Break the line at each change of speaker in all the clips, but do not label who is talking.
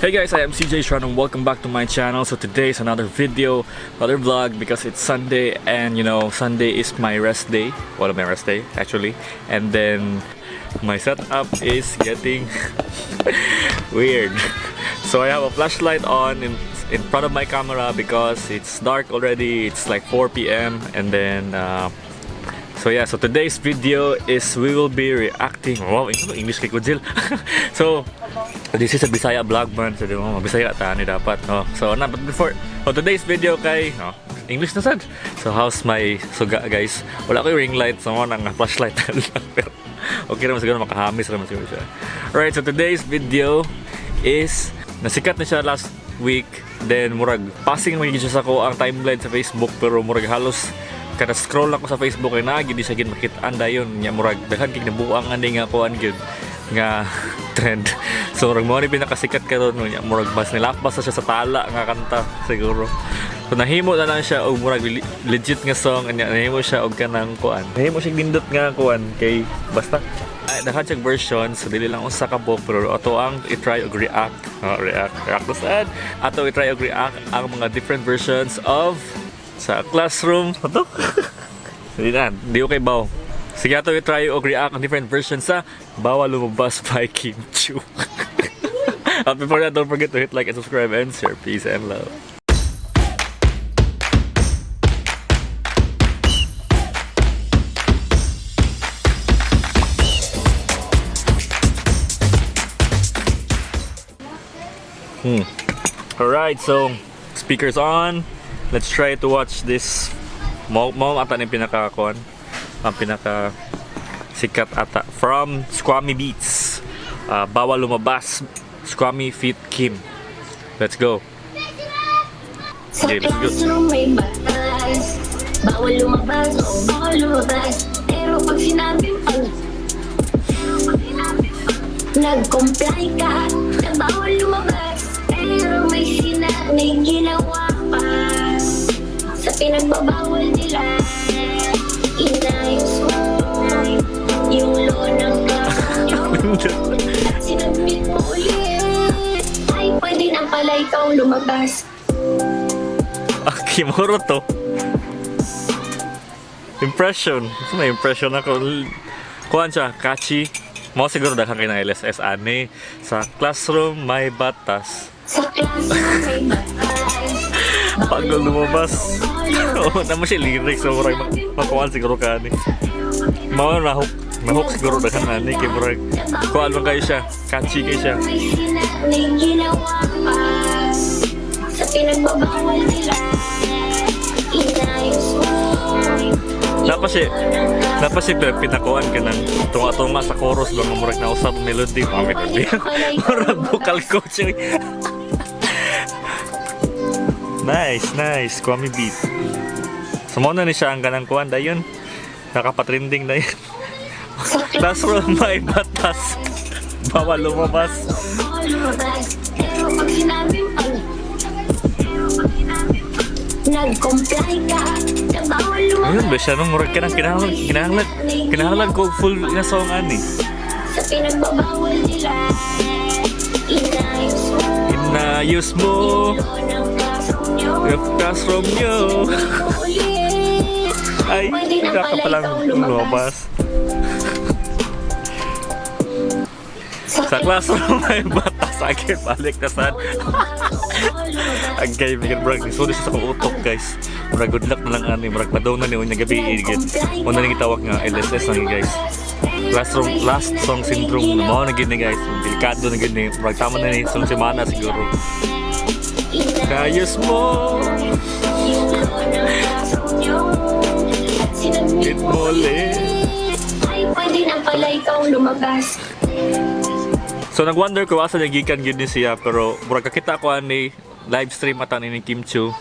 Hey guys, I am CJ Shran and welcome back to my channel. So today is another video, another vlog because it's Sunday and you know, Sunday is my rest day. One of my rest day actually. And then my setup is getting weird. So I have a flashlight on in front of my camera because it's dark already. It's like 4 p.m. and then so yeah, so today's video is we will be reacting. Wow, English kay Kudzil. So this is a Bisaya vlog man. So di mo Bisaya ta ni dapat, no. So na but before so today's video kay no, English na sad. So how's my suga guys? Wala ko ring light so mo nang flashlight na lang pero okay naman siguro makahamis naman siguro siya. Alright, so today's video is nasikat na siya last week, then murag passing man gyud siya sa ko ang timeline sa Facebook, pero murag halos kada scroll ako sa Facebook ay naa gyud di siya gid makit-an dayon nya murag daghan kay nabuang ani nga kuan gyud nga trend. So murag mo ni pinakasikat karon no, nya murag mas nilakbas na siya sa tala nga kanta siguro. So nahimo na lang siya og murag legit nga song nya nahimo siya og kanang kuan. Nahimo siya nindot nga kuan kay basta ay, daghan siyang version, so dili lang usa ka buok, pero ato ang i-try og react. Oh, react react to sad. Ato i-try og react ang mga different versions of sa classroom. Ato? Hindi na, di ko kay Bao. Sige, ato i-try og react ang different versions sa Bawal Lumabas by Kim Chiu. Before that, don't forget to hit like and subscribe and share. Peace and love. Alright, so speakers on. Let's try to watch this. Mo ata ni pinaka kuan. Ang pinaka sikat ata from Squammy Beats. Bawal Lumabas, Squammy feat Kim. Let's go.
Sa
Okay, let's go.
Classroom may batas. Bawal lumabas, o bawal lumabas. Pero pag sinabing pag Pero pag sinabing pag nag-comply ka na bawal lumabas, pero may ginawa pa sa pinagbabawal nila. Inayos mo yung law ng classroom nyo at sinubmit mo ulit. Ay, pwede na pala ikaw lumabas.
Ah, Kimuro to. Impression. Ito may impression ako. Kuan siya, catchy. Mo siguro daghan kay ng LSS ani. Sa classroom may batas.
Sa classroom may batas.
Pag lumabas. Oo, namo siya lyrics. So, murag makuan siguro ka ani. Mao na hook. Na-hook siguro daghan ani kay murag kuan man kayo siya. Catchy kay siya.
May ginawa pa sa pinagbabawal nila. Inayos mo
Dapat siya pinakuan ka ng tunga-tunga sa chorus ba nga murag nausap melody, mga melody. Murag vocal coach. Nice, nice. Kwame beat. So mo na ni siya ang ganang kuan dayon. Nakapatrending na yun. Classroom may batas. Bawal lumabas.
Bawal lumabas. Pero pag sinabing pag Pero pag sinabing pag nag-comply ka na bawal lumabas.
Ayun ba siya nung murag kanang kinahanglan ko full na song ani.
Sa pinagbabawal nila. Inayos mo
Inayos mo
yung law ng classroom nyo.
yung classroom nyo.
Ulit.
Ay,
Pwede na
wala ka
pala
palang
ikaw
lumabas.
lumabas.
Sa classroom may batas. Again, balik na saan. Ang kay Megan Brag, so siya sa akong utok guys. Murag good luck na lang ani, murag padaw na ni unya gabi igit. Una ning gitawag nga LSS na ni guys. Last song, last song syndrome na mao na gid ni guys. Delikado na gid ni. Murag tama na ni sunod semana siguro. Kayos mo. It mo ulit.
Ay, pwede na pala ikaw lumabas.
So nagwonder ko asa nagikan gyud ni siya, pero murag kakita ko ani live stream ata ni Kim Chiu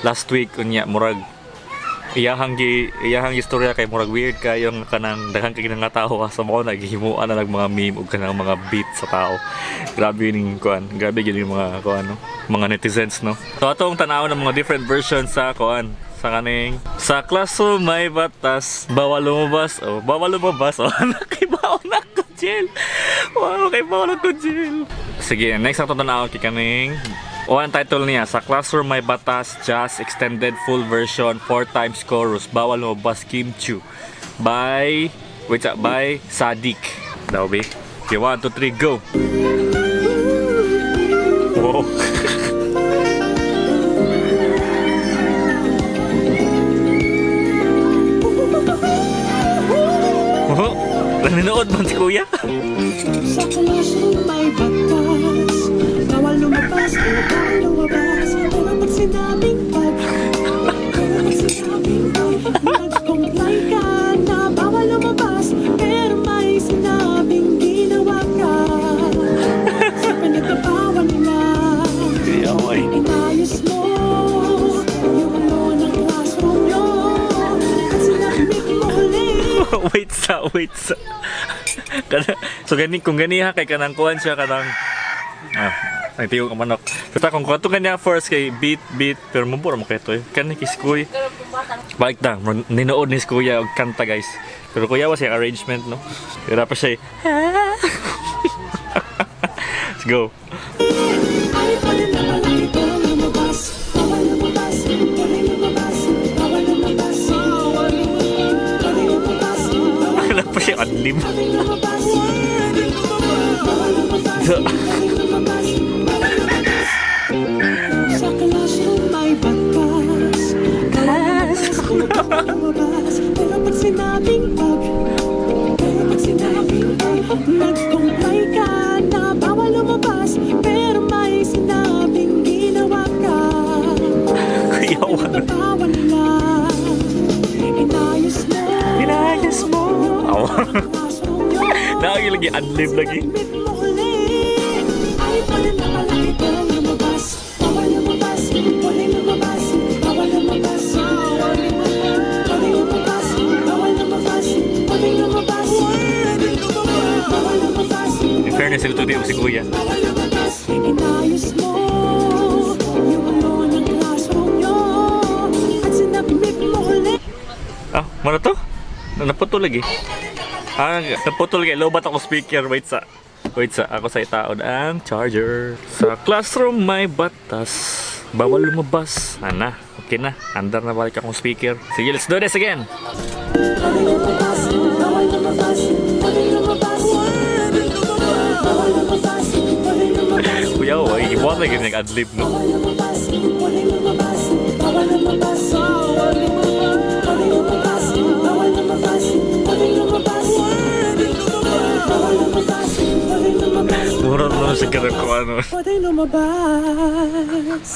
last week unya murag iyahang istorya kay murag weird kayo nga kanang daghan kay nga tao sa mo naghimuan na lang mga meme ug kanang mga beat sa tao. Grabe ning kuan, grabe gyud yung mga kuan no, mga netizens no. So atong tan-awon ng mga different versions sa kuan sa Sa kaning "Sa classroom may batas, bawal lumabas." Oh, bawal lumabas. Oh, nakibaw na ko, Jill. Wow, kay na ko, Jill. Sige, next ato tanaw kay kaning o ang title niya, "Sa Classroom May Batas Jazz Extended Full Version 4 times Chorus, Bawal Lumabas Kim Chiu" by, wait, by Sadik. Daw be. Okay, 1, 2, 3, go! Wow. Oh, nanonood man si Kuya.
Sa classroom may batas, bawal lumabas o bawal lumabas. Pero pag sinabing pag nag-comply ka na bawal lumabas, pero may sinabing ginawa ka sa pinagbabawal nila.
Oy.
Inayos mo yung ano ng classroom nyo at sinabit mo ulit.
Wait sa, wait sa. So gani kung ganiha kay kanang kuan siya kanang ay tiyo ka manok. Basta kung kuan kanya first kay beat beat pero mabura mo kay to eh. Kani kis kuy. Balik ta, ninood ni si kuya og kanta, guys. Pero kuya was yung arrangement, no. Pero pa siya eh. Let's go.
Ay, pwede na pala itong lumabas. Bawal lumabas, pwede lumabas. Bawal lumabas, bawal lumabas. Pwede lumabas, bawal
Wala pa siya adlib.
Pwede lumabas, bawal lumabas. Pwede lumabas, bawal lumabas. Sa classroom may batas. Bawal lumabas, bawal lumabas. Pero pag sinabing pag nag-comply ka na bawal lumabas, pero may sinabing ginawa ka
Kuya, wala.
bawal nila. Inayos mo.
Inayos mo. Aw.
Classroom nyo.
Lagi lagi adlib lagi.
Sinabit mo ulit. Ay, pwede na pala itong lumabas. Bawal lumabas, pwede lumabas. Bawal lumabas, bawal lumabas. Pwede lumabas, bawal lumabas. Pwede lumabas, bawal lumabas.
In fairness, ito si kuya.
Bawal lumabas. Inayos mo yung ano ng classroom nyo at sinabit mo ulit.
Ah, mana to? Naputol lagi. Ah, naputol kay lobat ako speaker. Wait sa. Wait sa. Ako sa itaon ang charger. Sa classroom may batas. Bawal lumabas. Ana, okay na. Andar na balik akong speaker. Sige, let's do this again.
Pwede lumabas, bawal lumabas, pwede lumabas. Bawal lumabas, pwede lumabas.
Kuya, oh, ay, ibuhat lagi nag-adlib, no?
Bawal lumabas, pwede lumabas, bawal lumabas. Pwede lumabas, bawal lumabas, pwede lumabas. Bawal lumabas, pwede lumabas.
Mura na lang siya ganun kung ano.
Pwede lumabas.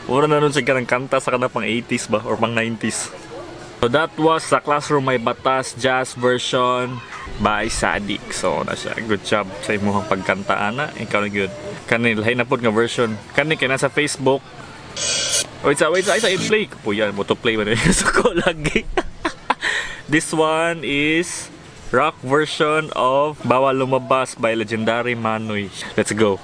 Mura na nun siya ganun kanta sa kanang pang 80s ba? Or pang 90s. So that was "Sa Classroom May Batas Jazz Version" by Sadik. So na siya. Good job sa imuhang pagkanta, ana. Ikaw na gyud. Kani lahi na pod nga version. Kani kay nasa Facebook. Wait sa isa i-play ko po yan. Mo to play man so ko lagi. This one is rock version of "Bawal Lumabas" by Legendary Manoy. Let's go.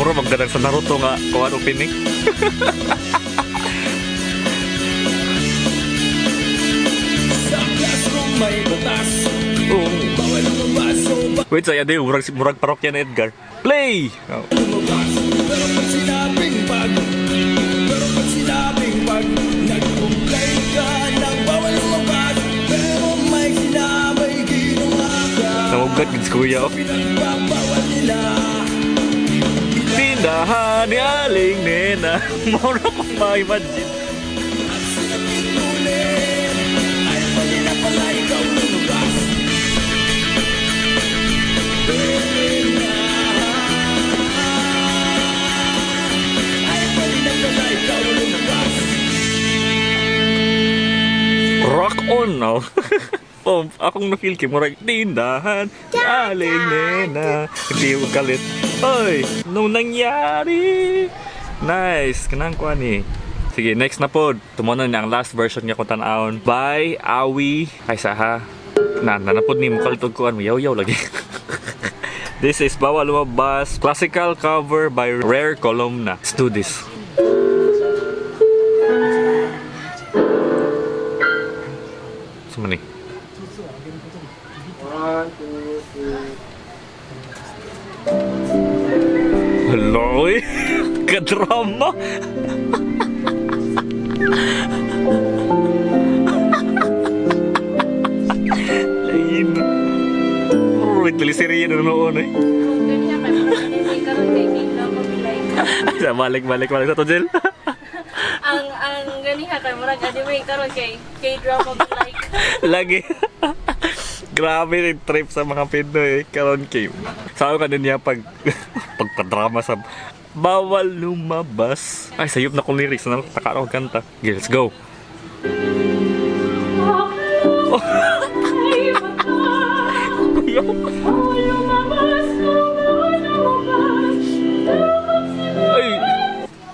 Mura magdanag sa Naruto nga kuan opening.
Sa classroom may batas.
Oh.
Bawal lumabas o
Wait, sa di murag murag parokya na Edgar. Play. Oh.
lumabas. Pero pag sinabing pag nag-comply ka na bawal lumabas, pero may sinabay ginawa ka
Namugat gid si kuya. Oh.
pinagbabawal nila.
Tindahan ni Aling Nena. Mura ko ma-imagine.
At sinabit mo ulit. Ay pwede na pala ikaw lumabas. Pwede na. Ay pwede na pala ikaw lumabas.
Rock on now. Oh, akong na-feel kay murag tindahan ni Aling Nena. Hindi ko kalit. Oy, nung nangyari. Nice, kanang kuan ni. Sige, next na po. Tumo na ang last version nga kung tan-awon. By Awi. Ay, saha. Na, nanapod ni mo kalitog kuan mo. Yaw-yaw lagi. This is Bawal Lumabas. Classical cover by Rare Columna. Let's do this. Sa man eh? Hello, eh. Kadrama. Lain. Oh, teleserye na noon eh.
Ganyan kay mga anime karon kay K-drama bilay.
Sa balik balik balik sa to, Jill.
Ang ganiha kay murag anime karon kay K-drama bilay.
Lagi. Grabe yung trip sa mga Pinoy karon kay. Sabi ka din niya pag pagpadrama sa bawal lumabas. Ay, sayop na kong lyrics na nakaraw kanta. Okay, let's go. Kuya. Ay.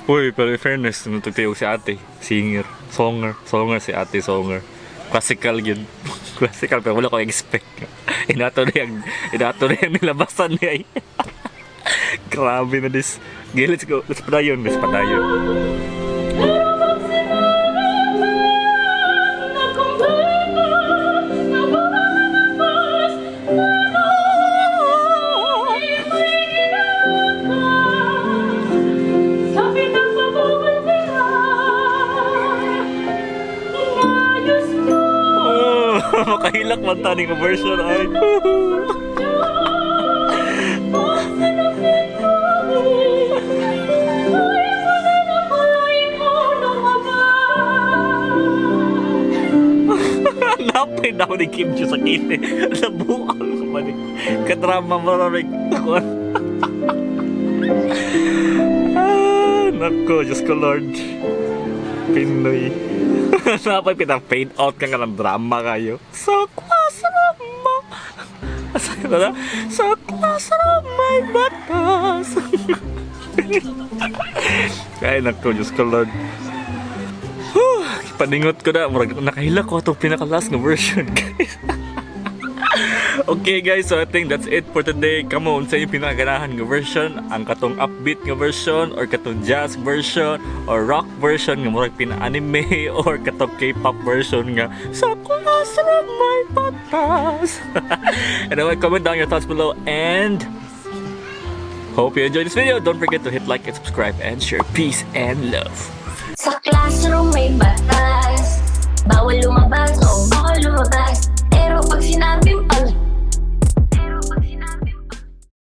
Uy, pero in fairness, natugtayog si ate. Singer. Songer. Songer si ate, songer. Classical yun. Classical, pero wala ko expect. Inato na yung nilabasan niya eh. Grabe na this. Okay, let's go. Let's padayon. Let's padayon. Oh, makahilak man tani nga version ay. Napay daw ni Kim Chiu sa kili. Nabuang ko ba ni? Kadrama mo rin. Ah, nako, Diyos ko Lord. Pinoy. Napay pinang-fade out ka nga ng drama kayo. Sa classroom mo. Sa, sa classroom may batas. Ay, nako, Diyos ko Lord. Whew, paningot ko na. Murag, nakahila ko itong pinaka-last nga version, guys. Okay guys, so I think that's it for today. Come on, sa yung pinakaganahan nga version, ang katong upbeat nga version, or katong jazz version, or rock version nga murag pina-anime, or katong K-pop version nga sa classroom may patas. Anyway, comment down your thoughts below and hope you enjoyed this video. Don't forget to hit like and subscribe and share. Peace and love.
Sa classroom may batas. Bawal lumabas, o bawal lumabas. Pero pag sinabing pag